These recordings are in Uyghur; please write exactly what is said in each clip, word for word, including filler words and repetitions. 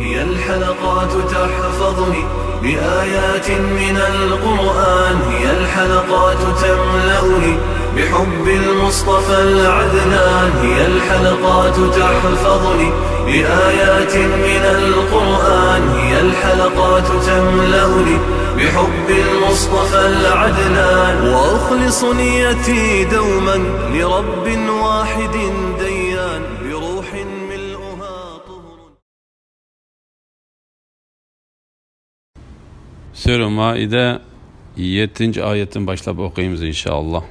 هي الحلقات تحفظني بآيات من القرآن، هي الحلقات تملأني بحب المصطفى العدنان، هي الحلقات تحفظني بآيات من القرآن، هي الحلقات تملأني بحب المصطفى العدنان، وأخلص نيتي دوما لرب واحد ديان، بروح ملؤها طهر. سۈرە مائىدە يەتتىنچى ئايەتتىن باشلاپ ئوقۇيمىز، ئىنشائاللا.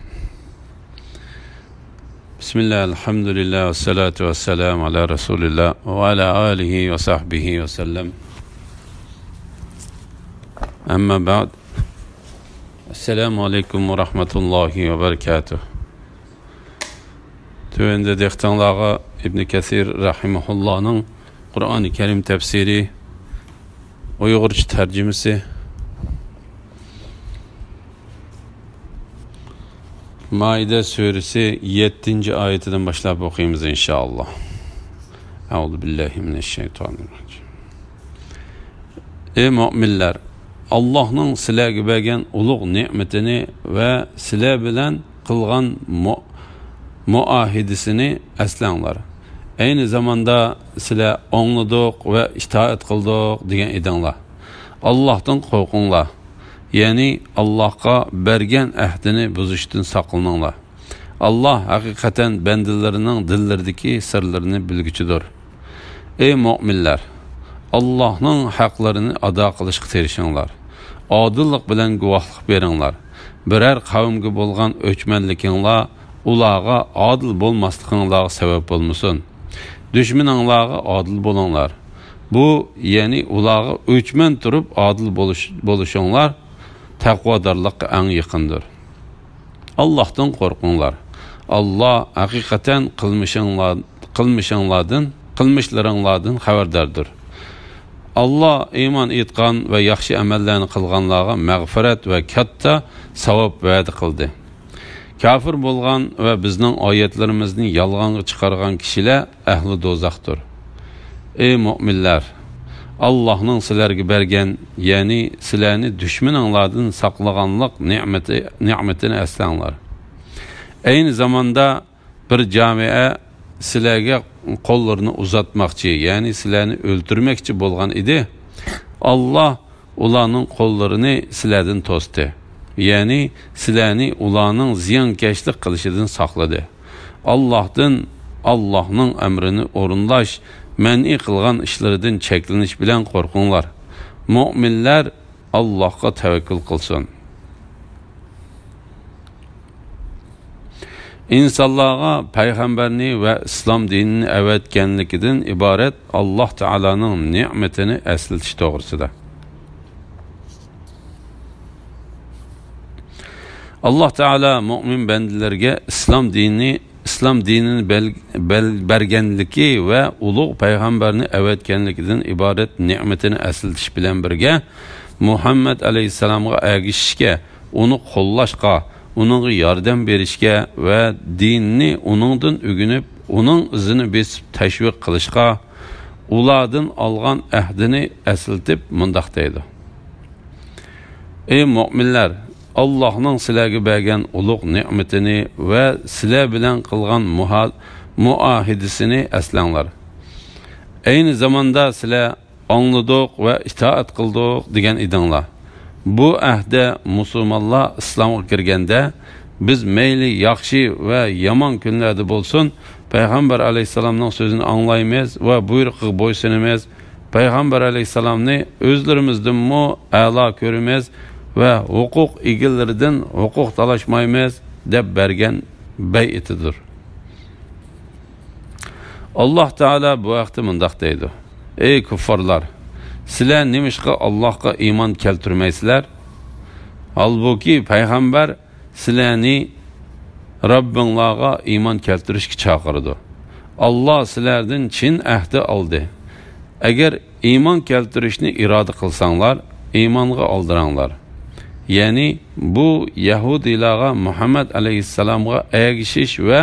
بسم الله، الحمد لله، والصلاة والسلام على رسول الله، وعلى آله وصحبه وسلم. أما بعد. السلام عليكم ورحمة الله وبركاته. تۆۋەندە دىققىتىڭلارغا ئىبن كەسىر رەھىمەھۇللانىڭ قۇرئانى كەرىم تەپسىرى، ئۇيغۇرچە تەرجىمىسى، مائىدە سۈرىسى يەتتىنچى ئايىتىدىن باشلاپ ئوقۇيمىز، ئىنشائاللا. أعوذ بالله من الشيطان الرجيم. ئەي مۆمىنلەر، ئاللاھنىڭ سىلەرگە بەرگەن ئۇلۇغ نېمىتىنى ۋە سىلەر بىلەن قىلغان مۇ-، مۇئاھىدىسىنى ئەسلەڭلار. ئەينى زاماندا سىلەر ئاڭلىدۇق ۋە ئىتائەت قىلدۇق دېگەن ئىدىڭلار. ئاللاھتىن قورقۇڭلار. يەنى ئاللاھقا بەرگەن ئەھدىنى بۇزۇشتىن ساقلىنىڭلار. ئاللاھ ھەقىقەتەن بەندىلىرىنىڭ دىللىرىدىكى سىرلىرىنى بىلگۈچىدۇر. ئەي مۆمىنلەر! ئاللاھنىڭ ھەقلىرىنى ئادا قىلىشقا تىرىشىڭلار. ئادىللىق بىلەن گۇۋاھلىق بېرىڭلار. بىرەر قەۋمگە بولغان ئۆچمەنلىكىڭلار ئۇلارغا ئادىل بولماسلىقىڭلارغا سەۋەب بولمىسۇن. دۈشمىنىڭلارغا ئادىل بولۇڭلار. بۇ، يەنى ئۇلارغا ئۆچمەن تۇرۇپ ئادىل بولۇش، بولۇشۇڭلار تەقۋادارلىققا ئەڭ يېقىندۇر. ئاللاھتىن قورقۇڭلار. ئاللاھ ھەقىقەتەن قىلمىشىڭلار، قىلمىشىڭلاردىن، قىلمىشلىرىڭلاردىن خەۋەرداردۇر. ئاللاھ ئىمان ئېيتقان ۋە ياخشى ئەمەللەرنى قىلغانلارغا مەغپىرەت ۋە كاتتا ساۋاب ۋەدە قىلدى. كاپىر بولغان ۋە بىزنىڭ ئايەتلىرىمىزنى يالغانغا چىقارغان كىشىلەر ئەھلى دوزاختۇر. ئەي مۆمىنلەر! ئاللاھنىڭ سىلەرگە بەرگەن، يەنى سىلەرنى دۈشمىنىڭلاردىن ساقلىغانلىق نېمىتى، نېمىتىنى ئەسلەڭلار. ئەينى زاماندا بىر جامىئە سىلەرگە قوللىرىنى ئۇزاتماقچى، يەنى سىلەرنى ئۆلتۈرمەكچى بولغان ئىدى. ئاللاھ ئۇلارنىڭ قوللىرىنى سىلەردىن توستى. يەنى سىلەرنى ئۇلارنىڭ زىيانكەشلىك قىلىشىدىن ساقلىدى. ئاللاھتىن، ئاللاھنىڭ ئەمرىنى ئورۇنلاش، مەنئى قىلغان ئىشلىرىدىن چەكلىنىش بىلەن قورقۇڭلار. مۆمىنلەر ئاللاھقا تەۋەككۈل قىلسۇن. ئىنسانلارغا پەيغەمبەرنى ۋە ئىسلام دىنىنى ئەۋەتكەنلىكىدىن ئىبارەت ئاللاھ تائالانىڭ نېمىتىنى ئەسلىتىش توغرىسىدا. ئاللاھ تائالا مۆمىن بەندىلىرىگە ئىسلام دىنى، ئىسلام دىنىنى بەل-، بەل-، بەرگەنلىكى ۋە ئۇلۇغ پەيغەمبەرنى ئەۋەتكەنلىكىدىن ئىبارەت نېمىتىنى ئەسلىتىش بىلەن بىرگە، مۇھەممەد ئەلەيھىسسالامغا ئەگىشىشكە، ئۇنى قوللاشقا، ئۇنىڭغا ياردەم بېرىشكە ۋە دىننى ئۇنىڭدىن ئۆگىنىپ، ئۇنىڭ ئىزىنى بېسىپ تەشۋىق قىلىشقا، ئۇلاردىن ئالغان ئەھدىنى ئەسلىتىپ مۇنداق دەيدۇ: ئەي مۆمىنلەر! ئاللاھنىڭ سىلەرگە بەرگەن ئۇلۇغ نېمىتىنى ۋە سىلەر بىلەن قىلغان مۇھا-، مۇئاھىدىسىنى ئەسلەڭلار. ئەينى زاماندا سىلەر ئاڭلىدۇق ۋە ئىتائەت قىلدۇق دېگەن ئىدىڭلار. بۇ ئەھدە مۇسۇلمانلار ئىسلامغا كىرگەندە، بىز مەيلى ياخشى ۋە يامان كۈنلەردە بولسۇن، پەيغەمبەر ئەلەيھىسسالامنىڭ سۆزىنى ئاڭلايمىز ۋە بۇيرۇقىغا بويسۇنىمىز. پەيغەمبەر ئەلەيھىسسالامنى ئۆزلىرىمىزدىنمۇ ئەلا كۆرىمىز ۋە ھوقۇق ئىگىلىرىدىن ھوقۇق تالاشمايمىز، دەپ بەرگەن بەيئىتىدۇر. ئاللاھ تائالا بۇ ھەقتە مۇنداق دەيدۇ: ئەي كۇففارلار! سىلەر نېمىشقا ئاللاھقا ئىمان كەلتۈرمەيسىلەر؟ ھالبۇكى، پەيغەمبەر سىلەرنى رەببىڭلارغا ئىمان كەلتۈرۈشكە چاقىرىدۇ. ئاللاھ سىلەردىن چىن ئەھدى ئالدى. ئەگەر ئىمان كەلتۈرۈشنى ئىرادە قىلساڭلار، ئىمانغا ئالدىراڭلار. يەنى بۇ يەھۇدىيلارغا مۇھەممەد ئەلەيھىسسالامغا ئەگىشىش ۋە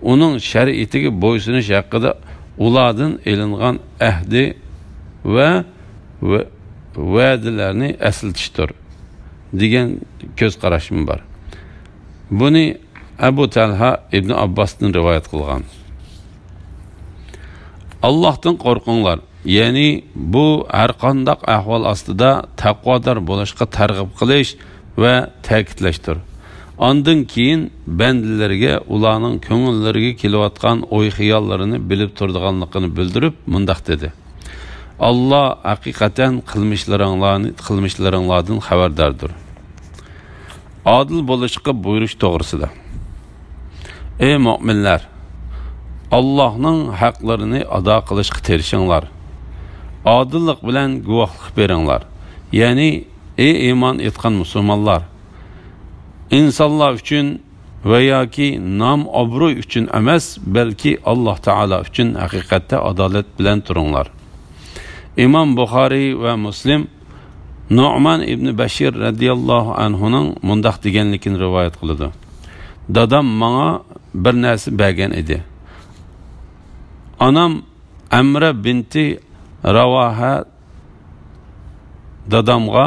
ئۇنىڭ شەرىئىتىگە بويسۇنۇش ھەققىدە ئۇلاردىن ئېلىنغان ئەھدى ۋە، ۋە ۋەدىلەرنى ئەسلىتىشتۇر، دېگەن كۆز قاراشمۇ بار. بۇنى ئەبۇ تەلھا ئىبنى ئابباستىن رىۋايەت قىلغان. ئاللاھتىن قورقۇڭلار، يەنى بۇ ھەرقانداق ئەھۋال ئاستىدا تەقۋادار بولۇشقا تەرغىب قىلىش ۋە تەكىتلەشتۇر. ئاندىن كېيىن بەندىلىرىگە ئۇلارنىڭ كۆڭۈللىرىگە كېلىۋاتقان ئوي-خىياللىرىنى بىلىپ تۇرىدىغانلىقىنى بىلدۈرۈپ مۇنداق دېدى: ئاللا ھەقىقەتەن قىلمىشلىرىڭلارنى، قىلمىشلىرىڭلاردىن خەۋەرداردۇر. ئادىل بولۇشقا بۇيرۇش توغرىسىدا. ئەي مۆمىنلەر! ئاللاھنىڭ ھەقلىرىنى ئادا قىلىشقا تىرىشىڭلار. ئادىللىق بىلەن گۇۋاھلىق بېرىڭلار. يەنى، ئەي ئىمان ئېيتقان مۇسۇلمانلار! ئىنسانلار ئۈچۈن ۋە ياكى نام-ئابرۇي ئۈچۈن ئەمەس، بەلكى ئاللاھ تائالا ئۈچۈن ھەقىقەتتە ئادالەت بىلەن تۇرۇڭلار. ئىمام بۇخارىي ۋە مۇسلىم نۇئمان ئىبنى بەشىر رەزىياللاھۇ ئەنھۇنىڭ مۇنداق دېگەنلىكىنى رىۋايەت قىلىدۇ: دادام ماڭا بىر نەرسە بەرگەن ئىدى. ئانام ئەمرە بىنتى راۋاھە دادامغا،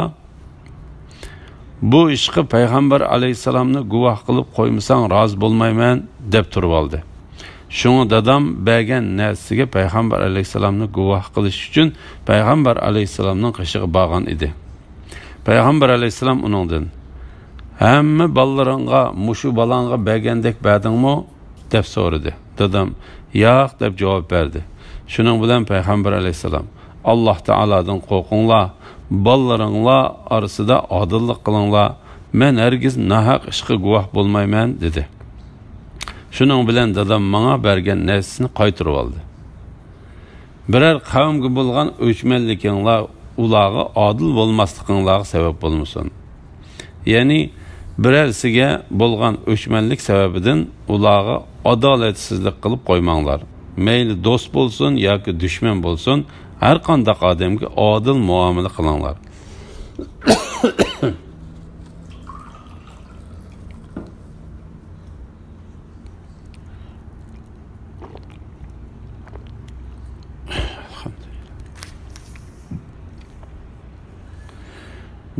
بۇ ئىشقا پەيغەمبەر ئەلەيھىسسالامنى گۇۋاھ قىلىپ قويمىساڭ رازى بولمايمەن، دەپ تۇرۇۋالدى. شۇڭا دادام بەرگەن نەرسىسىگە پەيغەمبەر ئەلەيھىسسالامنى گۇۋاھ قىلىش ئۈچۈن پەيغەمبەر ئەلەيھىسسالامنىڭ قېشىغا بارغان ئىدى. پەيغەمبەر ئەلەيھىسسالام ئۇنىڭدىن، ھەممە بالىلىرىڭغا مۇشۇ بالاڭغا بەرگەندەك بەردىڭمۇ؟ دەپ سورىدى. دادام، ياق، دەپ جاۋاب بەردى. شۇنىڭ بىلەن پەيغەمبەر ئەلەيھىسسالام، ئاللاھ تائالادىن قورقۇڭلار، بالىلىرىڭلار ئارىسىدا ئادىللىق قىلىڭلار، مەن ھەرگىز ناھەق ئىشقا گۇۋاھ بولمايمەن، دېدى. شۇنىڭ بىلەن دادام ماڭا بەرگەن نەرسىسىنى قايتۇرۇۋالدى. بىرەر قەۋمگە بولغان ئۆچمەنلىكىڭلار ئۇلارغا ئادىل بولماسلىقىڭلارغا سەۋەب بولمىسۇن. يەنى بىرەرسىگە بولغان ئۆچمەنلىك سەۋەبىدىن ئۇلارغا ئادالەتسىزلىك قىلىپ قويماڭلار. مەيلى دوست بولسۇن ياكى دۈشمەن بولسۇن، ھەرقانداق ئادەمگە ئادىل مۇئامىلە قىلىڭلار.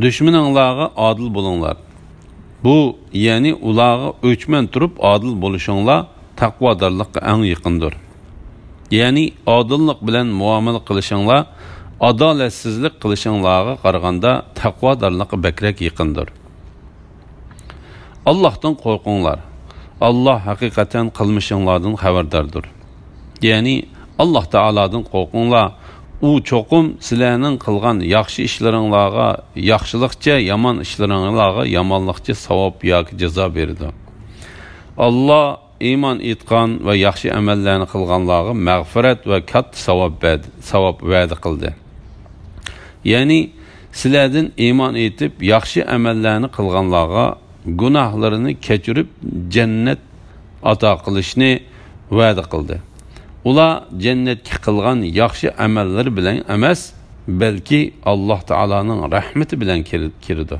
دۈشمىنىڭلارغا ئادىل بولۇڭلار. بۇ، يەنى ئۇلارغا ئۆچمەن تۇرۇپ ئادىل بولۇشۇڭلار تەقۋادارلىققا ئەڭ يېقىندۇر. يەنى ئادىللىق بىلەن مۇئامىلە قىلىشىڭلار ئادالەتسىزلىك قىلىشىڭلارغا قارىغاندا تەقۋادارلىققا بەكرەك يېقىندۇر. ئاللاھتىن قورقۇڭلار. ئاللاھ ھەقىقەتەن قىلمىشىڭلاردىن خەۋەرداردۇر. يەنى ئاللاھ تائالادىن قورقۇڭلار. ئۇ چوقۇم سىلەرنىڭ قىلغان ياخشى ئىشلىرىڭلارغا ياخشىلىقچە، يامان ئىشلىرىڭلارغا يامانلىقچە ساۋاب ياكى جازا بېرىدۇ. ئاللاھ ئىمان ئېيتقان ۋە ياخشى ئەمەللەرنى قىلغانلارغا مەغپىرەت ۋە كاتتا ساۋاب بەردى، ساۋاب ۋەدە قىلدى. يەنى سىلەردىن ئىمان ئېيتىپ ياخشى ئەمەللەرنى قىلغانلارغا گۇناھلىرىنى كەچۈرۈپ جەننەت ئاتا قىلىشنى ۋەدە قىلدى. ئۇلار جەننەتكە قىلغان ياخشى ئەمەللىرى بىلەن ئەمەس، بەلكى ئاللاھ تائالانىڭ رەھمىتى بىلەن كىر-، كىرىدۇ.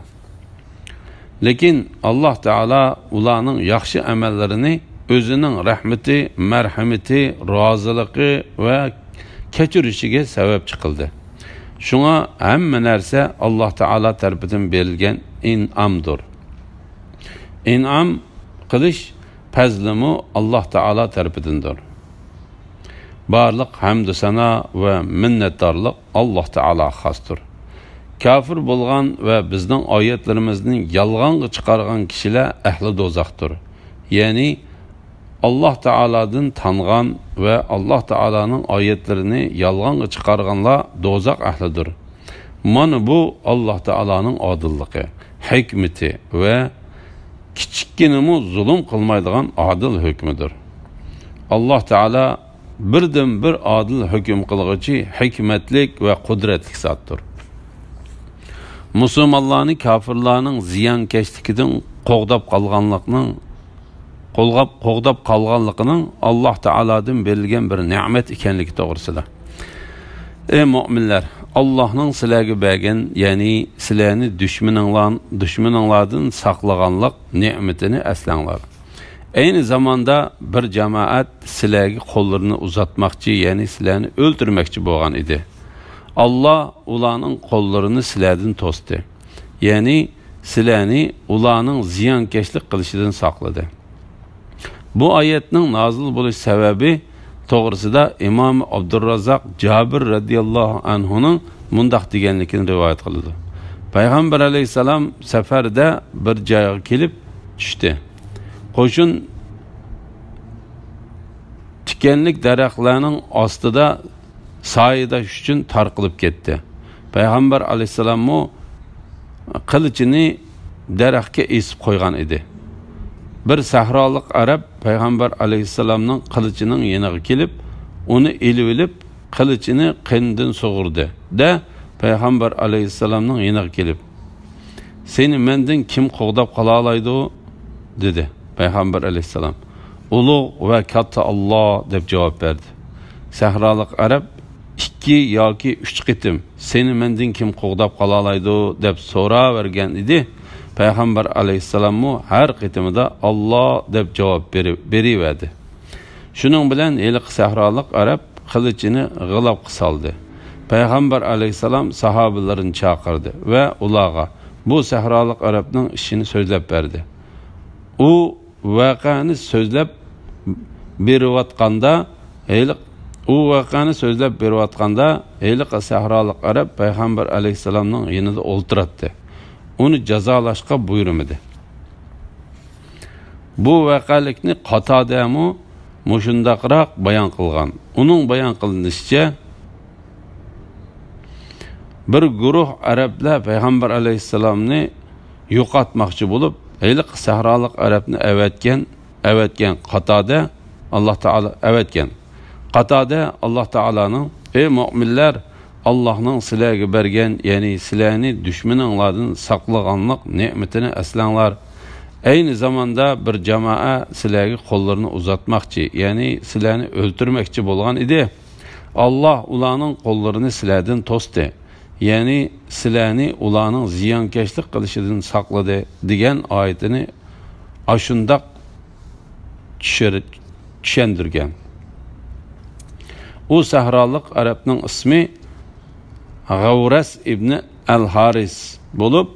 لېكىن ئاللاھ تائالا ئۇلارنىڭ ياخشى ئەمەللىرىنى ئۆزىنىڭ رەھمىتى، مەرھىمىتى، رازىلىقى ۋە كەچۈرۈشىگە سەۋەبچى قىلدى. شۇڭا ھەممە نەرسە ئاللاھ تائالا تەرىپىدىن بېرىلگەن ئىنئامدۇر. ئىنئام قىلىش پەزلىمۇ ئاللاھ تائالا تەرىپىدىندۇر. بارلىق ھەمدۇسانا ۋە مىننەتدارلىق ئاللاھ تائالاغا خاستۇر. كاپىر بولغان ۋە بىزنىڭ ئايەتلىرىمىزنى يالغانغا چىقارغان كىشىلەر ئەھلى دوزاختۇر. يەنى ئاللاھ تائالادىن تانغان ۋە ئاللاھ تائالانىڭ ئايەتلىرىنى يالغانغا چىقارغانلار دوزاخ ئەھلىدۇر. مانا بۇ ئاللاھ تائالانىڭ ئادىللىقى، ھېكمىتى ۋە كىچىككىنىمۇ زۇلۇم قىلمايدىغان ئادىل ھۆكمىدۇر. ئاللاھ تائالا بىردىنبىر ئادىل ھۆكۈم قىلغۇچى، ھېكمەتلىك ۋە قۇدرەتلىك زاتتۇر. مۇسۇلمانلارنى كاپىرلارنىڭ زىيانكەشلىكىدىن قوغداپ قالغانلىقنىڭ، قولغاپ، قوغداپ قالغانلىقىنىڭ ئاللاھ تائالادىن بېرىلگەن بىر نېمەت ئىكەنلىكى توغرىسىدا. ئەي مۆمىنلەر! ئاللاھنىڭ سىلەرگە بەرگەن، يەنى سىلەرنى دۈشمىنىڭلار-، دۈشمىنىڭلاردىن ساقلىغانلىق نېمىتىنى ئەسلەڭلار. ئەينى زاماندا بىر جامائەت سىلەرگە قوللىرىنى ئۇزاتماقچى، يەنى سىلەرنى ئۆلتۈرمەكچى بولغان ئىدى. ئاللا ئۇلارنىڭ قوللىرىنى سىلەردىن توستى، يەنى سىلەرنى ئۇلارنىڭ زىيانكەشلىك قىلىشىدىن ساقلىدى. بۇ ئايەتنىڭ نازىل بولۇش سەۋەبى توغرىسىدا ئىمام ئابدۇررازاق جابىر رەزىياللاھۇ ئەنھۇنىڭ مۇنداق دېگەنلىكىنى رىۋايەت قىلىدۇ: پەيغەمبەر ئەلەيھىسسالام سەپەردە بىر جايغا كېلىپ چۈشتى. قوشۇن تىكەنلىك دەرەخلەرنىڭ ئاستىدا سايىداش ئۈچۈن تارقىلىپ كەتتى. پەيغەمبەر ئەلەيھىسسالاممۇ قىلىچىنى دەرەخكە ئېسىپ قويغان ئىدى. بىر سەھرالىق ئەرەب پەيغەمبەر ئەلەيھىسسالامنىڭ قىلىچىنىڭ يېنىغا كېلىپ، ئۇنى ئېلىۋېلىپ، قىلىچىنى قېنىدىن سۇغۇردى-دە، پەيغەمبەر ئەلەيھىسسالامنىڭ يېنىغا كېلىپ، سېنى مەندىن كىم قوغداپ قالالايدۇ؟ دېدى پەيغەمبەر ئەلەيھىسسالام. ئۇلۇغ ۋە كاتتا ئاللا، دەپ جاۋاب بەردى. سەھرالىق ئەرەب ئىككى ياكى ئۈچ قېتىم سېنى مەندىن كىم قوغداپ قالالايدۇ؟ دەپ سوراۋەرگەن ئىدى. پەيغەمبەر ئەلەيھىسسالاممۇ ھەر قېتىمىدا ئاللا، دەپ جاۋاب بېرى-، بېرىۋەردى. شۇنىڭ بىلەن ھېلىقى سەھرالىق ئەرەب قىلىچىنى غىلاپقا سالدى. پەيغەمبەر ئەلەيھىسسالام ساھابىلىرىنى چاقىردى ۋە ئۇلارغا بۇ سەھرالىق ئەرەبنىڭ ئىشىنى سۆزلەپ بەردى. ئۇ ۋەقەنى سۆزلەپ بېرىۋاتقاندا، ھېلىق-، ئۇ ۋەقەنى سۆزلەپ بېرىۋاتقاندا، ھېلىقى سەھرالىق ئەرەب پەيغەمبەر ئەلەيھىسسالامنىڭ يېنىدا ئولتۇراتتى. ئۇنى جازالاشقا بۇيرۇمىدى. بۇ ۋەقەلىكنى قاتادەمۇ مۇشۇنداقراق بايان قىلغان. ئۇنىڭ بايان قىلىنىشىچە، بىر گۇرۇھ ئەرەبلەر پەيغەمبەر ئەلەيھىسسالامنى يوقاتماقچى بولۇپ، ھېلىقى سەھرالىق ئەرەبنى ئەۋەتكەن، ئەۋەتكەن قاتادە، ئاللا تائالا ئەۋەتكەن. قاتادە ئاللا تائالانىڭ، ئەي مۆمىنلەر، ئاللانىڭ سىلەرگە بەرگەن، يەنى سىلەرنى دۈشمىنىڭلاردىن ساقلىغانلىق نېمىتىنى ئەسلەڭلار. ئەينى زاماندا بىر جامائە سىلەرگە قوللىرىنى ئۇزاتماقچى، يەنى سىلەرنى ئۆلتۈرمەكچى بولغان ئىدى. ئاللا ئۇلارنىڭ قوللىرىنى سىلەردىن توستى، يەنى سىلەرنى ئۇلارنىڭ زىيانكەشلىك قىلىشىدىن ساقلىدى، دېگەن ئايىتىنى ئاشۇنداق چۈشۈر-، چۈشەندۈرگەن. ئۇ سەھرالىق ئەرەبنىڭ ئىسمى غەۋرەس ئىبنى ئەل ھارىس بولۇپ،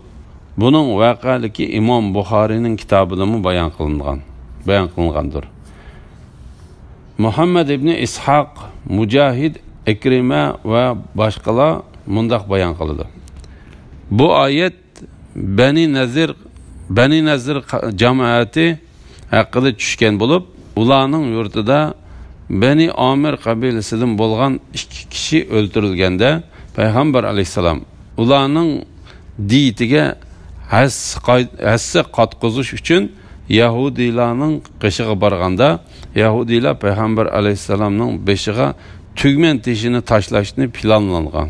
بۇنىڭ ۋەقەلىكى ئىمام بۇخارىينىڭ كىتابىدىمۇ بايان قىلىنغان، بايان قىلىنغاندۇر. مۇھەممەد ئىبنى ئىسھاق، مۇجاھىد، ئىكرىمە ۋە باشقىلار مۇنداق بايان قىلىدۇ: بۇ ئايەت بەنى نەزىر، بەنى نەزىر قا-، جامائەتى ھەققىدە چۈشكەن بولۇپ، ئۇلارنىڭ يۇرتىدا بەنى ئامىر قەبىلىسىدىن بولغان ئىككى كىشى ئۆلتۈرۈلگەندە، پەيغەمبەر ئەلەيھىسسالام ئۇلارنىڭ دىيىتىگە ھەسسە قاي-، ھەسسە قاتقۇزۇش ئۈچۈن يەھۇدىيلارنىڭ قېشىغا بارغاندا، يەھۇدىيلار پەيغەمبەر ئەلەيھىسسالامنىڭ بېشىغا تۈگمەن تېشىنى تاشلاشنى پىلانلانغان،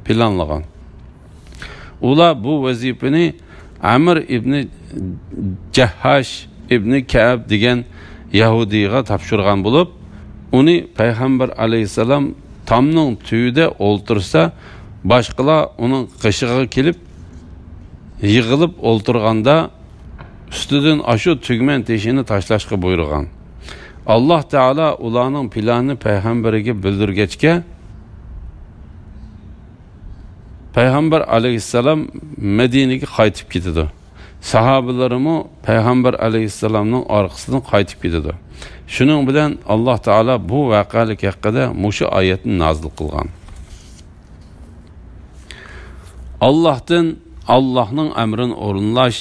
پىلانلىغان. ئۇلار بۇ ۋەزىپىنى ئەمىر ئىبنى جەھھاش ئىبنى كەئب دېگەن يەھۇدىيغا تاپشۇرغان بولۇپ، ئۇنى پەيغەمبەر ئەلەيھىسسالام تامنىڭ تۈۋىدە ئولتۇرسا، باشقىلار ئۇنىڭ قېشىغا كېلىپ يىغىلىپ ئولتۇرغاندا، ئۈستىدىن ئاشۇ تۈگمەن تېشىنى تاشلاشقا بۇيرۇغان. ئاللا تائالا ئۇلارنىڭ پىلانىنى پەيغەمبىرىگە بىلدۈرگەچكە، پەيغەمبەر ئەلەيھىسسالام مەدىنىگە قايتىپ كېتىدۇ. ساھابىلىرىمۇ پەيغەمبەر ئەلەيھىسسالامنىڭ ئارقىسىدىن قايتىپ كېتىدۇ. شۇنىڭ بىلەن ئاللا تائالا بۇ ۋەقەلىك ھەققىدە مۇشۇ ئايەتنى نازىل قىلغان. ئاللاھتىن، ئاللاھنىڭ ئەمرىنى ئورۇنلاش،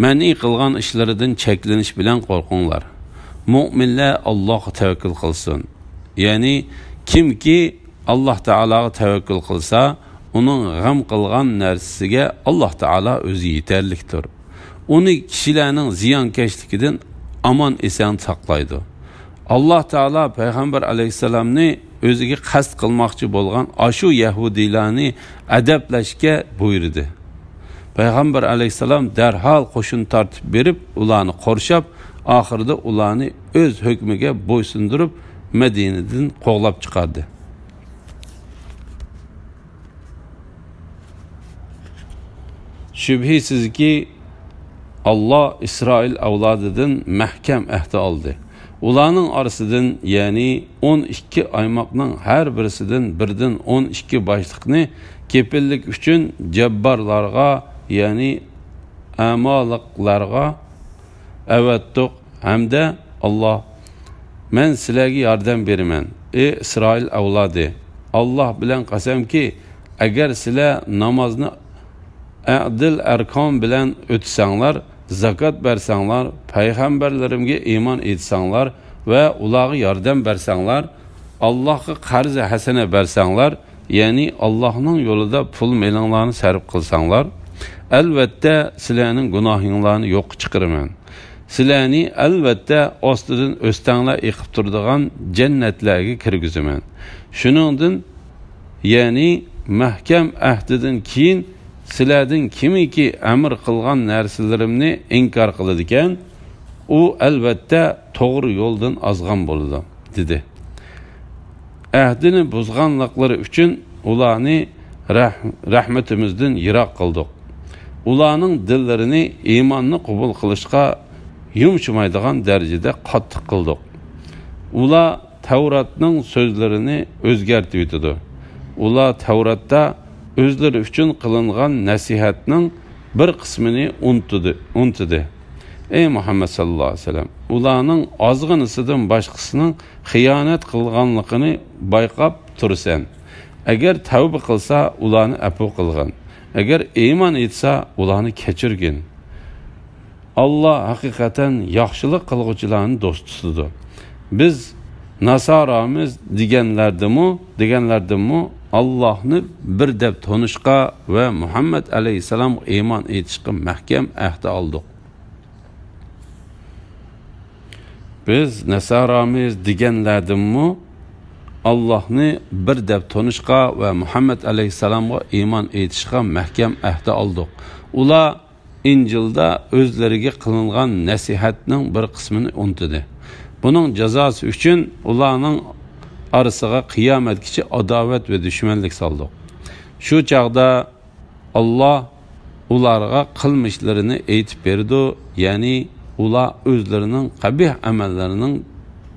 مەنئى قىلغان ئىشلىرىدىن چەكلىنىش بىلەن قورقۇڭلار. مۆمىنلەر ئاللاھقا تەۋەككۈل قىلسۇن. يەنى كىمكى ئاللاھ تائالاغا تەۋەككۈل قىلسا، ئۇنىڭ غەم قىلغان نەرسىسىگە ئاللاھ تائالا ئۆزى يېتەرلىكتۇر. ئۇنى كىشىلەرنىڭ زىيانكەشلىكىدىن ئامان-ئېسەن ساقلايدۇ. ئاللاھ تائالا پەيغەمبەر ئەلەيھىسسالامنى ئۆزىگە قەست قىلماقچى بولغان ئاشۇ يەھۇدىيلارنى ئەدەپلەشكە بۇيرۇدى. پەيغەمبەر ئەلەيھىسسالام دەرھال قوشۇن تارتىپ بېرىپ، ئۇلارنى قورشاپ، ئاخىرىدا ئۇلارنى ئۆز ھۆكمىگە بويسۇندۇرۇپ، مەدىنىدىن قوغلاپ چىقاردى. شۈبھىسىزكى، ئاللاھ ئىسرائىل ئەۋلادىدىن مەھكەم ئەھدى ئالدى. ئۇلارنىڭ ئارىسىدىن، يەنى ئون ئىككى ئايماقنىڭ ھەر بىرسىدىن بىردىن ئون ئىككى باشلىقنى كېپىللىك ئۈچۈن جاببارلارغا، يەنى ئامالىقلارغا ئەۋەتتۇق ھەمدە ئاللا، مەن سىلەرگە ياردەم بېرىمەن، ئى ئىسرائىل ئەۋلادى، ئاللا بىلەن قەسەمكى، ئەگەر سىلەر نامازنى ئەدىل ئەركان بىلەن ئۆتىسەڭلار، زاكات بەرسەڭلار، پەيغەمبەرلىرىمگە ئىمان ئېيتساڭلار ۋە ئۇلارغا ياردەم بەرسەڭلار، ئاللاھقا قەرز ھەسەنە بەرسەڭلار، يەنى ئاللاھنىڭ يولىدا پۇل مېلىڭلارنى سەرپ قىلساڭلار، ئەلۋەتتە سىلەرنىڭ گۇناھىڭلارنى يوققا چىقىرىمەن. سىلەرنى ئەلۋەتتە ئاستىدىن ئۆستەڭلەر ئېقىپ تۇرىدىغان جەننەتلەرگە كىرگۈزىمەن. شۇنىڭدىن، يەنى مەھكەم ئەھدىدىن كېيىن سىلەردىن كىمكى ئەمر قىلغان نەرسىلىرىمنى ئىنكار قىلىدىكەن، ئۇ ئەلۋەتتە توغرا يولدىن ئازغان بولىدۇ، دېدى. ئەھدىنى بۇزغانلىقلىرى ئۈچۈن ئۇلارنى رەھ-، رەھمىتىمىزدىن يىراق قىلدۇق. ئۇلارنىڭ دىللىرىنى ئىماننى قوبۇل قىلىشقا يۇمشىمايدىغان دەرىجىدە قاتتىق قىلدۇق. ئۇلار تەۋراتنىڭ سۆزلىرىنى ئۆزگەرتىۋېتىدۇ. ئۇلار تەۋراتتا ئۆزلىرى ئۈچۈن قىلىنغان نەسىھەتنىڭ بىر قىسمىنى ئۇنتۇدى، ئۇنتۇدى. ئەي مۇھەممەد ساللاللاھۇ ئەلەيھى ۋەسەللەم، ئۇلارنىڭ ئازغىنىسىدىن باشقىسىنىڭ خىيانەت قىلغانلىقىنى بايقاپ تۇرىسەن. ئەگەر تەۋبە قىلسا، ئۇلارنى ئەپۇ قىلغىن. ئەگەر ئىمان ئېيتسا، ئۇلارنى كەچۈرگىن. ئاللا ھەقىقەتەن ياخشىلىق قىلغۇچىلارنى دوست تۇتىدۇ. بىز ناسارامىز دېگەنلەردىمۇ، دېگەنلەردىنمۇ ئاللاھنى بىر دەپ تونۇشقا ۋە مۇھەممەد ئەلەيھىسسالامغا ئىمان ئېيتىشقا مەھكەم ئەھدە ئالدۇق. بىز ناسارامىز دېگەنلەردىنمۇ ئاللاھنى بىر دەپ تونۇشقا ۋە مۇھەممەد ئەلەيھىسسالامغا ئىمان ئېيتىشقا مەھكەم ئەھدە ئالدۇق. ئۇلار ئىنجىلدا ئۆزلىرىگە قىلىنغان نەسىھەتنىڭ بىر قىسمىنى ئۇنتۇدى. بۇنىڭ جازاسى ئۈچۈن ئۇلارنىڭ ئارىسىغا قىيامەتكىچە ئاداۋەت ۋە دۈشمەنلىك سالدۇق. شۇ چاغدا ئاللا ئۇلارغا قىلمىشلىرىنى ئېيتىپ بېرىدۇ، يەنى ئۇلار ئۆزلىرىنىڭ قەبىھ ئەمەللىرىنىڭ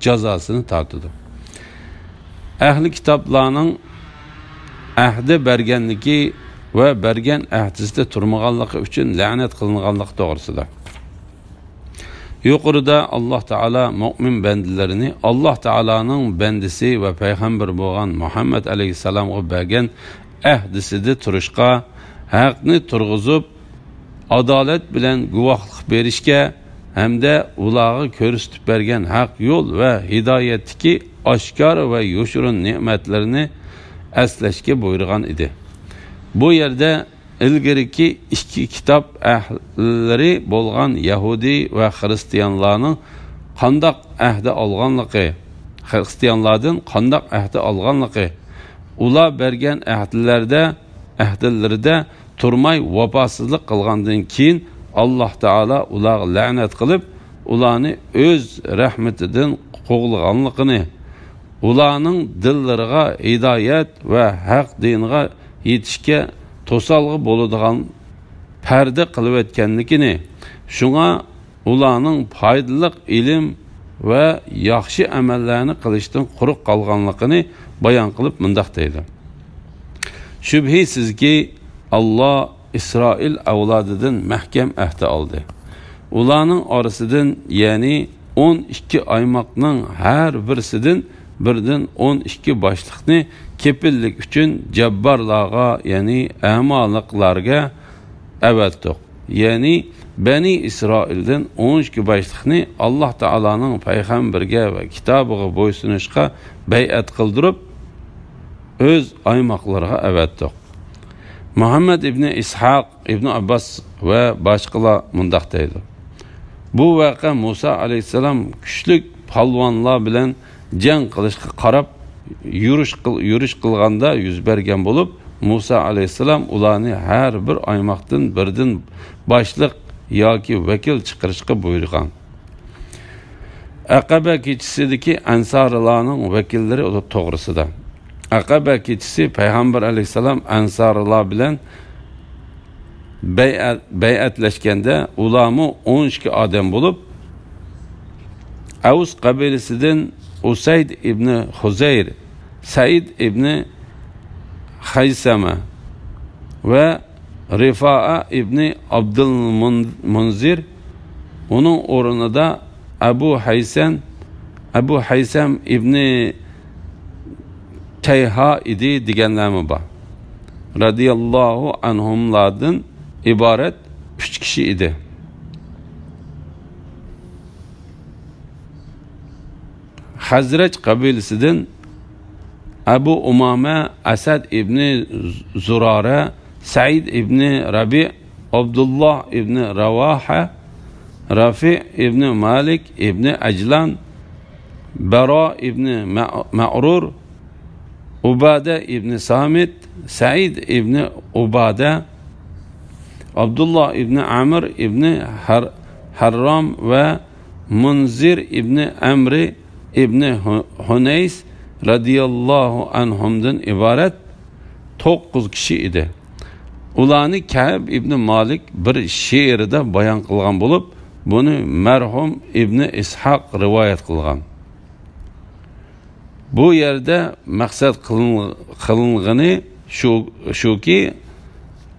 جازاسىنى تارتىدۇ. ئەھلى كىتابلارنىڭ ئەھدى بەرگەنلىكى ۋە بەرگەن ئەھدىسىدە تۇرمىغانلىقى ئۈچۈن لەنەت قىلىنغانلىقى توغرىسىدا. يۇقىرىدا ئاللا تائالا مۆمىن بەندىلىرىنى ئاللا تائالانىڭ بەندىسى ۋە پەيغەمبىرى بولغان مۇھەممەد ئەلەيھىسسالامغا بەرگەن ئەھدىسىدە تۇرۇشقا، ھەقنى تۇرغۇزۇپ، ئادالەت بىلەن گۇۋاھلىق بېرىشكە ھەمدە ئۇلارغا كۆرسىتىپ بەرگەن ھەق يول ۋە ھىدايەتتىكى ئاشكارا ۋە يوشۇرۇن نېمەتلىرىنى ئەسلەشكە بۇيرۇغان ئىدى. بۇ يەردە ئىلگىرىكى ئىككى كىتاب ئەھلىلىرى بولغان يەھۇدىي ۋە خىرىستىيانلارنىڭ قانداق ئەھدە ئالغانلىقى، خىرىستىيانلاردىن قانداق ئەھدە ئالغانلىقى، ئۇلار بەرگەن ئەھدىلەردە، ئەھدىلىرىدە تۇرماي ۋاپاسىزلىق قىلغاندىن كېيىن، ئاللا تائالا ئۇلارغا لەنەت قىلىپ، ئۇلارنى ئۆز رەھمىتىدىن قوغلىغانلىقىنى، ئۇلارنىڭ دىللىرىغا ھىدايەت ۋە ھەق دىنغا يېتىشكە توسالغۇ بولىدىغان پەردە قىلىۋەتكەنلىكىنى، شۇڭا ئۇلارنىڭ پايدىلىق ئىلىم ۋە ياخشى ئەمەللەرنى قىلىشتىن قۇرۇق قالغانلىقىنى بايان قىلىپ مۇنداق دەيدۇ: شۈبھىسىزكى، ئاللا ئىسرائىل ئەۋلادىدىن مەھكەم ئەھدە ئالدى. ئۇلارنىڭ ئارىسىدىن، يەنى ئون ئىككى ئايماقنىڭ ھەر بىرسىدىن بىردىن ئون ئىككى باشلىقنى كېپىللىك ئۈچۈن جاببارلارغا، يەنى ئەمالىقلارغا ئەۋەتتۇق. يەنى بەنى ئىسرائىلدىن ئون ئىككى باشلىقنى ئاللا تائالانىڭ پەيغەمبىرىگە ۋە كىتابىغا بويسۇنۇشقا بەيئەت قىلدۇرۇپ، ئۆز ئايماقلىرىغا ئەۋەتتۇق. مۇھەممەد ئىبنى ئىسھاق، ئىبنى ئابباس ۋە باشقىلار مۇنداق دەيدۇ: بۇ ۋەقە مۇسا ئەلەيھىسسالام كۈچلۈك پالۋانلار بىلەن جەڭ قىلىشقا قاراپ يۈرۈش قىل-، يۈرۈش قىلغاندا يۈز بەرگەن بولۇپ، مۇسا ئەلەيھىسسالام ئۇلارنى ھەر بىر ئايماقتىن بىردىن باشلىق ياكى ۋەكىل چىقىرىشقا بۇيرۇغان. ئەقەبە كېچىسىدىكى ئەنسارىلارنىڭ ۋەكىللىرى توغرىسىدا. ئەقەبە كېچىسى پەيغەمبەر ئەلەيھىسسالام ئەنسارىلار بىلەن بەيئەت، بەيئەتلەشكەندە، ئۇلارمۇ ئون ئىككى ئادەم بولۇپ، ئەۋس قەبىلىسىدىن ئۇسەيد ئىبنى خۇزەير، سەئىد ئىبنى خەيسەمە ۋە رىفائە ئىبنى ئابدۇلمۇنزىر، ئۇنىڭ ئورنىدا ئەبۇ ھەيسەم، ئەبۇ ھەيسەم ئىبنى تەيھا ئىدى دېگەنلەرمۇ بار. رەزىياللاھۇ ئەنھۇملاردىن ئىبارەت ئۈچ كىشى ئىدى. خەزرەج قەبىلىسىدىن ئەبۇ ئۇمامە، ئەسەد ئىبنى زۇرارە، سەئىد ئىبنى رەبىئ، ئابدۇللا ئىبنى رەۋاھە، رافىئ ئىبنى مالىك ئىبنى ئەجلان، بەرا ئىبنى مەئرۇر، ئۇبادە ئىبنى سامىت، سەئىد ئىبنى ئۇبادە، ئابدۇللا ئىبنى ئەمر ئىبنى ھەر-، ھەررام ۋە مۇنزىر ئىبنى ئەمرى ئىبنى ھۇ-، ھۇنەيس رەزىياللاھۇ ئەنھۇمدىن ئىبارەت توققۇز كىشى ئىدى. ئۇلارنى كەئب ئىبنى مالىك بىر شېئىرىدا بايان قىلغان بولۇپ، بۇنى مەرھۇم ئىبنى ئىسھاق رىۋايەت قىلغان. بۇ يەردە مەقسەت قىلىن-، قىلىنغىنى شۇ، شۇكى،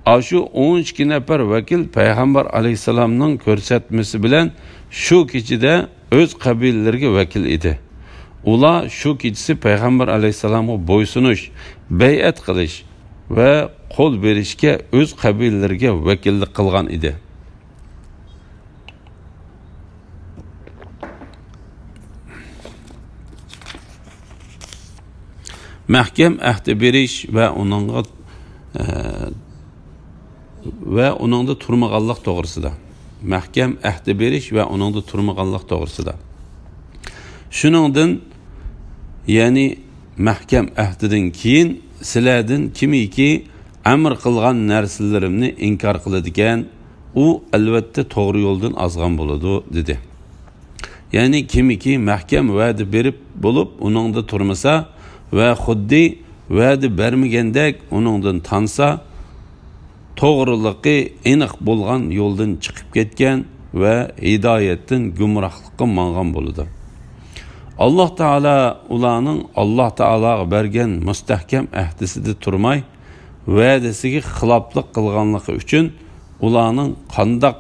ئاشۇ ئون ئىككى نەپەر ۋەكىل پەيغەمبەر ئەلەيھىسسالامنىڭ كۆرسەتمىسى بىلەن شۇ كېچىدە ئۆز قەبىلىلىرىگە ۋەكىل ئىدى. ئۇلار شۇ كېچىسى پەيغەمبەر ئەلەيھىسسالامغا بويسۇنۇش، بەيئەت قىلىش ۋە قول بېرىشكە ئۆز قەبىلىلىرىگە ۋەكىللىك قىلغان ئىدى. مەھكەم ئەھدە بېرىش ۋە ئۇنىڭغا، ئە، ۋە ئۇنىڭدا تۇرمىغانلىق توغرىسىدا. مەھكەم ئەھدە بېرىش ۋە ئۇنىڭدا تۇرمىغانلىق توغرىسىدا. شۇنىڭدىن، يەنى مەھكەم ئەھدىدىن كېيىن سىلەردىن كىمكى ئەمر قىلغان نەرسىلىرىمنى ئىنكار قىلىدىكەن، ئۇ ئەلۋەتتە توغرا يولدىن ئازغان بولىدۇ، دېدى. يەنى كىمكى مەھكەم ۋەدە بېرىپ بولۇپ ئۇنىڭدا تۇرمىسا ۋە خۇددى ۋەدە بەرمىگەندەك ئۇنىڭدىن تانسا، توغرىلىقى ئېنىق بولغان يولدىن چىقىپ كەتكەن ۋە ھىدايەتتىن گۇمراھلىققا ماڭغان بولىدۇ. ئاللاھ تائالا ئۇلارنىڭ ئاللاھ تائالاغا بەرگەن مۇستەھكەم ئەھدىسىدە تۇرماي، ۋەدىسىگە خىلاپلىق قىلغانلىقى ئۈچۈن ئۇلارنىڭ قانداق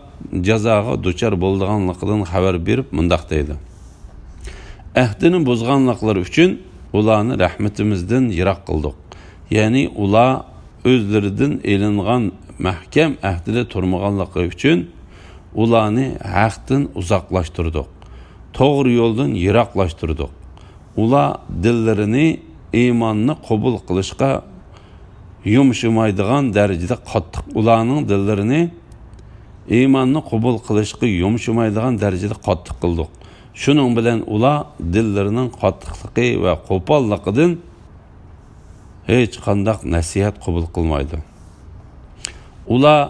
جازاغا دۇچار بولىدىغانلىقىدىن خەۋەر بېرىپ مۇنداق دەيدۇ: ئەھدىنى بۇزغانلىقلىرى ئۈچۈن ئۇلارنى رەھمىتىمىزدىن يىراق قىلدۇق. يەنى ئۇلار ئۆزلىرىدىن ئېلىنغان مەھكەم ئەھدىدە تۇرمىغانلىقى ئۈچۈن ئۇلارنى ھەقتىن ئۇزاقلاشتۇردۇق، توغرا يولدىن يىراقلاشتۇردۇق. ئۇلار دىللىرىنى ئىماننى قوبۇل قىلىشقا يۇمشىمايدىغان دەرىجىدە قاتتىق، ئۇلارنىڭ دىللىرىنى ئىماننى قوبۇل قىلىشقا يۇمشىمايدىغان دەرىجىدە قاتتىق قىلدۇق. شۇنىڭ بىلەن ئۇلار دىللىرىنىڭ قاتتىقلىقى ۋە قوپاللىقىدىن ھېچقانداق نەسىھەت قوبۇل قىلمايدۇ. ئۇلار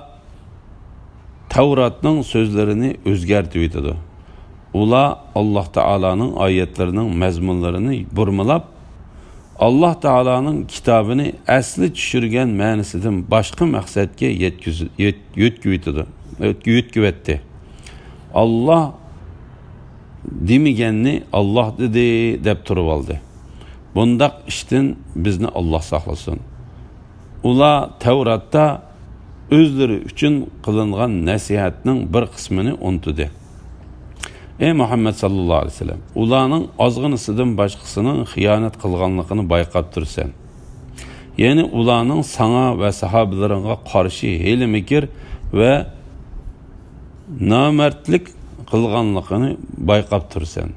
تەۋراتنىڭ سۆزلىرىنى ئۆزگەرتىۋېتىدۇ. ئۇلار ئاللاھ تائالانىڭ ئايەتلىرىنىڭ مەزمۇنلىرىنى بۇرمىلاپ، ئاللاھ تائالانىڭ كىتابىنى ئەسلى چۈشۈرگەن مەنىسىدىن باشقا مەقسەتكە يەتكۈز-، يەت-، يۆتكىۋېتىدۇ، يۆتكىۋەتتى. ئاللاھ دېمىگەننى ئاللاھ دېدى دەپ تۇرۇۋالدى. بۇنداق ئىشتىن بىزنى ئاللاھ ساقلىسۇن. ئۇلار تەۋراتتا ئۆزلىرى ئۈچۈن قىلىنغان نەسىھەتنىڭ بىر قىسمىنى ئۇنتۇدى. ئەي مۇھەممەد ساللاللاھۇ ئەلەيھى ۋەسەللەم، ئۇلارنىڭ ئازغىنىسىدىن باشقىسىنىڭ خىيانەت قىلغانلىقىنى بايقاپ تۇرىسەن. يەنى ئۇلارنىڭ ساڭا ۋە ساھابىلىرىڭغا قارشى ھىيلە-مىكىر ۋە نامەردلىك قىلغانلىقىنى بايقاپ تۇرىسەن.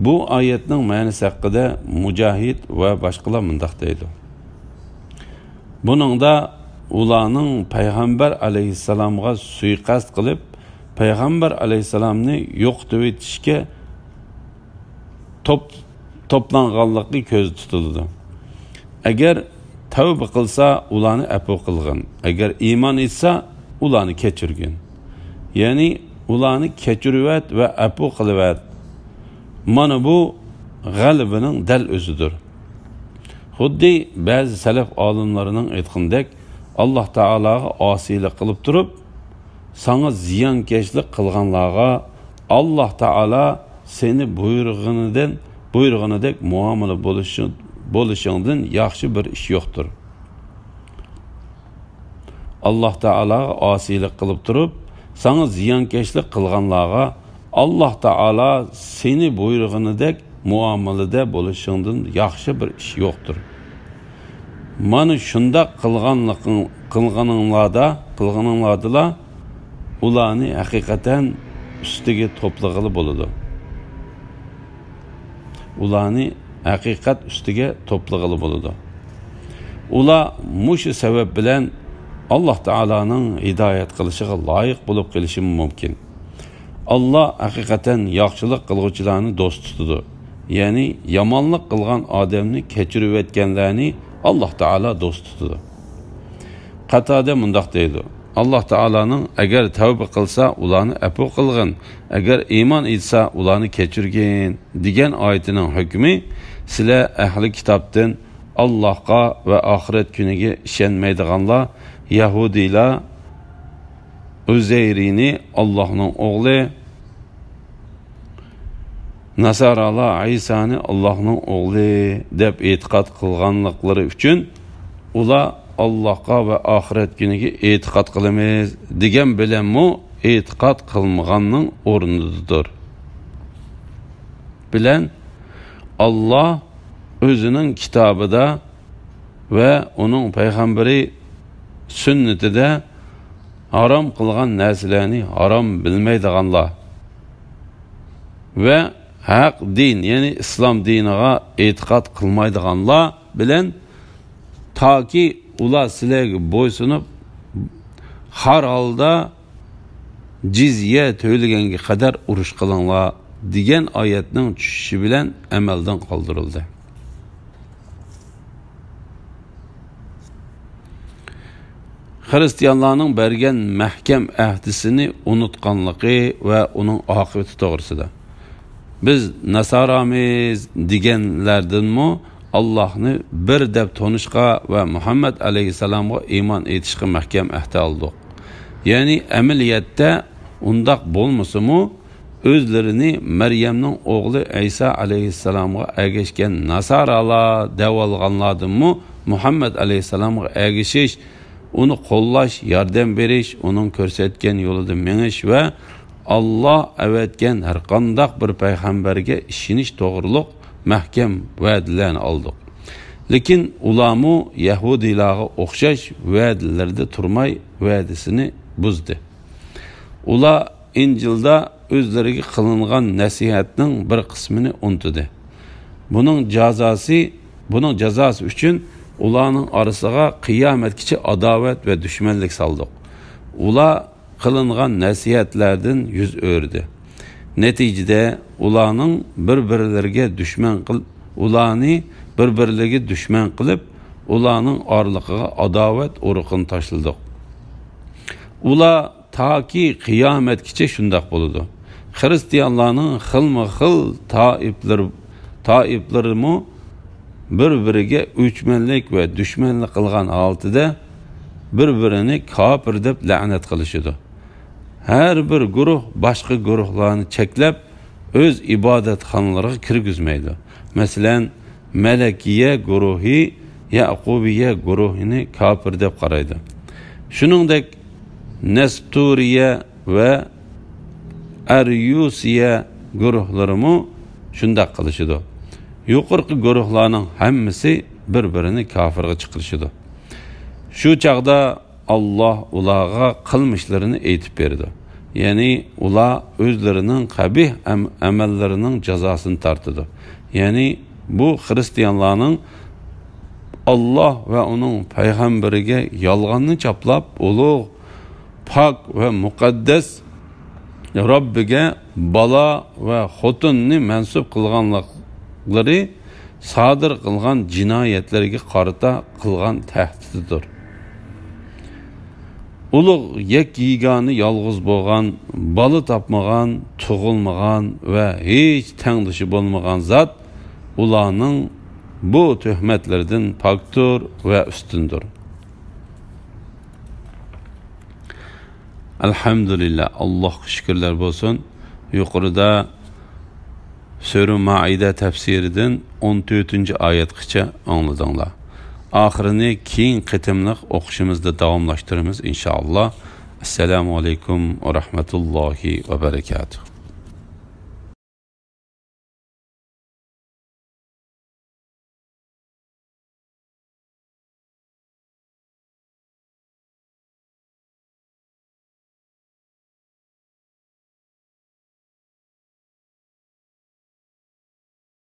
بۇ ئايەتنىڭ مەنىسى ھەققىدە مۇجاھىد ۋە باشقىلار مۇنداق دەيدۇ: بۇنىڭدا ئۇلارنىڭ پەيغەمبەر ئەلەيھىسسالامغا سۇيىقەست قىلىپ، پەيغەمبەر ئەلەيھىسسالامنى يوقىتىۋېتىشكە توپ-، توپلانغانلىقى كۆزدە تۇتۇلىدۇ. ئەگەر تەۋبە قىلسا، ئۇلارنى ئەپۇ قىلغىن. ئەگەر ئىمان ئېيتسا، ئۇلارنى كەچۈرگىن. يەنى ئۇلارنى كەچۈرۈۋەت ۋە ئەپۇ قىلىۋەت. مانا بۇ غەلىبىنىڭ دەل ئۆزىدۇر. خۇددى بەزى سەلەف ئالىملىرىنىڭ ئېيتقىنىدەك، ئاللاھ تائالاغا ئاسىيلىق قىلىپ تۇرۇپ، ساڭا زىيانكەشلىك قىلغانلارغا ئاللاھ تائالا سېنى بۇيرۇغىنىدىن، بۇيرۇغىنىدەك مۇئامىلە بولۇشۇ-، بولۇشۇڭدىن ياخشى بىر ئىش يوقتۇر. ئاللاھ تائالاغا ئاسىيلىق قىلىپ تۇرۇپ، ساڭا زىيانكەشلىك قىلغانلارغا ئاللاھ تائالا سېنى بۇيرۇغىنىدەك مۇئامىلىدە بولۇشۇڭدىن ياخشى بىر ئىش يوقتۇر. مانا شۇنداق قىلغانلىقىڭ-، قىلغىنىڭلاردا، قىلغىنىڭلاردىلا ئۇلارنى ھەقىقەتەن ئۈستىگە توپلىغىلى بولىدۇ. ئۇلارنى ھەقىقەت ئۈستىگە توپلىغىلى بولىدۇ. ئۇلار مۇشۇ سەۋەب بىلەن ئاللاھ تائالانىڭ ھىدايەت قىلىشىغا لايىق بولۇپ قېلىشىمۇ مۇمكىن. ئاللاھ ھەقىقەتەن ياخشىلىق قىلغۇچىلارنى دوست تۇتىدۇ. يەنى يامانلىق قىلغان ئادەمنى كەچۈرۈۋەتكەنلەرنى ئاللاھ تائالا دوست تۇتىدۇ. قاتادە مۇنداق دەيدۇ: ئاللاھ تائالانىڭ، ئەگەر تەۋبە قىلسا، ئۇلارنى ئەپۇ قىلغىن، ئەگەر ئىمان ئېيتسا، ئۇلارنى كەچۈرگىن، دېگەن ئايىتىنىڭ ھۆكمى، سىلەر ئەھلى كىتابتىن ئاللاھقا ۋە ئاخىرەت كۈنىگە ئىشەنمەيدىغانلار، يەھۇدىيلار، ئۇزەيرىنى ئاللاھنىڭ ئوغلى، ناسارالار ئەيسانى ئاللاھنىڭ ئوغلى دەپ ئېتىقاد قىلغانلىقلىرى ئۈچۈن، ئۇلار ئاللاھقا ۋە ئاخىرەت كۈنىگە ئېتىقاد قىلىمىز دېگەن بىلەنمۇ ئېتىقاد قىلمىغاننىڭ ئورنىدىدۇر. بىلەن ئاللاھ ئۆزىنىڭ كىتابىدا ۋە ئۇنىڭ پەيغەمبىرى سۈننىتىدە ھارام قىلغان نەرسىلەرنى ھارام بىلمەيدىغانلار ۋە ھەق دىن، يەنى ئىسلام دىنىغا ئېتىقاد قىلمايدىغانلار بىلەن، تاكى ئۇلار سىلەرگە بويسۇنۇپ، خار ھالدا جىزيە تۆلىگەنگە قەدەر ئۇرۇش قىلىڭلار، دېگەن ئايەتنىڭ چۈشۈشى بىلەن ئەمەلدىن قالدۇرۇلدى. خىرىستىيانلارنىڭ بەرگەن مەھكەم ئەھدىسىنى ئۇنتقانلىقى ۋە ئۇنىڭ ئاقىۋىتى توغرىسىدا. بىز ناسارامىز دېگەنلەردىنمۇ ئاللاھنى بىر دەپ تونۇشقا ۋە مۇھەممەد ئەلەيھىسسالامغا ئىمان ئېيتىشقا مەھكەم ئەھدە ئالدۇق. يەنى ئەمەلىيەتتە ئۇنداق بولمىسىمۇ، ئۆزلىرىنى مەريەمنىڭ ئوغلى ئەيسا ئەلەيھىسسالامغا ئەگەشكەن ناسارالار دەۋالغانلاردىنمۇ مۇھەممەد ئەلەيھىسسالامغا ئەگىشىش، ئۇنى قوللاش، ياردەم بېرىش، ئۇنىڭ كۆرسەتكەن يولىدا مېڭىش ۋە ئاللاھ ئەۋەتكەن ھەرقانداق بىر پەيغەمبەرگە ئىشىنىش توغرۇلۇق مەھكەم ۋەدىلەرنى ئالدۇق. لېكىن ئۇلارمۇ يەھۇدىيلارغا ئوخشاش ۋەدىلىرىدە تۇرماي، ۋەدىسىنى بۇزدى. ئۇلار ئىنجىلدا ئۆزلىرىگە قىلىنغان نەسىھەتنىڭ بىر قىسمىنى ئۇنتۇدى. بۇنىڭ جازاسى، بۇنىڭ جازاسى ئۈچۈن ئۇلارنىڭ ئارىسىغا قىيامەتكىچە ئاداۋەت ۋە دۈشمەنلىك سالدۇق. ئۇلار قىلىنغان نەسىھەتلەردىن يۈز ئۆرۈدى. نەتىجىدە ئۇلارنىڭ بىر-بىرلىرىگە دۈشمەن قىل-، ئۇلارنى بىر-بىرلىرىگە دۈشمەن قىلىپ، ئۇلارنىڭ ئارىلىقىغا ئاداۋەت ئۇرۇقىنى تاشلىدۇق. ئۇلار تاكى قىيامەتكىچە شۇنداق بولىدۇ. خىرىستىيانلارنىڭ خىلمۇ خىل تائىپلىرى، تائىپلىرىمۇ بىر-بىرىگە ئۆچمەنلىك ۋە دۈشمەنلىك قىلغان ھالىتىدە بىر-بىرىنى كاپىر دەپ لەنەت قىلىشىدۇ. ھەر بىر گۇرۇھ باشقا گۇرۇھلارنى چەكلەپ، ئۆز ئىبادەتخانىلىرىغا كىرگۈزمەيدۇ. مەسىلەن، مەلەكىيە گۇرۇھى يەقۇبىيە گۇرۇھىنى كاپىر دەپ قارايدۇ. شۇنىڭدەك نەستۇرىيە ۋە ئەريۇسىيە گۇرۇھلىرىمۇ شۇنداق قىلىشىدۇ. يۇقىرىقى گۇرۇھلارنىڭ ھەممىسى بىر-بىرىنى كاپىرغا چىقىرىشىدۇ. شۇ چاغدا ئاللاھ ئۇلارغا قىلمىشلىرىنى ئېيتىپ بېرىدۇ. يەنى ئۇلار ئۆزلىرىنىڭ قەبىھ ئەم-، ئەمەللىرىنىڭ جازاسىنى تارتىدۇ. يەنى بۇ خىرىستىيانلارنىڭ ئاللاھ ۋە ئۇنىڭ پەيغەمبىرىگە يالغاننى چاپلاپ، ئۇلۇغ، پاك ۋە مۇقەددەس رەببىگە بالا ۋە خوتۇننى مەنسۇپ قىلغانلىقلىرى سادىر قىلغان جىنايەتلىرىگە قارىتا قىلغان تەھدىتىدۇر. ئۇلۇغ يەككە-يېگانە يالغۇز بولغان، بالا تاپمىغان، تۇغۇلمىغان ۋە ھېچ تەڭدىشى بولمىغان زات ئۇلارنىڭ بۇ تۆھمەتلىرىدىن پاكتۇر ۋە ئۈستۈندۇر. ئەلھەمدۇلىللا، ئاللاھقا شۈكۈرلەر بولسۇن. يۇقىرىدا سۈرە مائىدە تەپسىرىدىن ئون تۆتىنچى ئايەتكىچە ئاڭلىدىڭلار. ئاخىرىنى كېيىنكى قېتىملىق ئوقۇشىمىزدا داۋاملاشتۇرىمىز، ئىنشائاللا. ئەسسالامۇ ئەلەيكۇم ۋە رەھمەتۇللاھى ۋە بەرەكاتۇھ.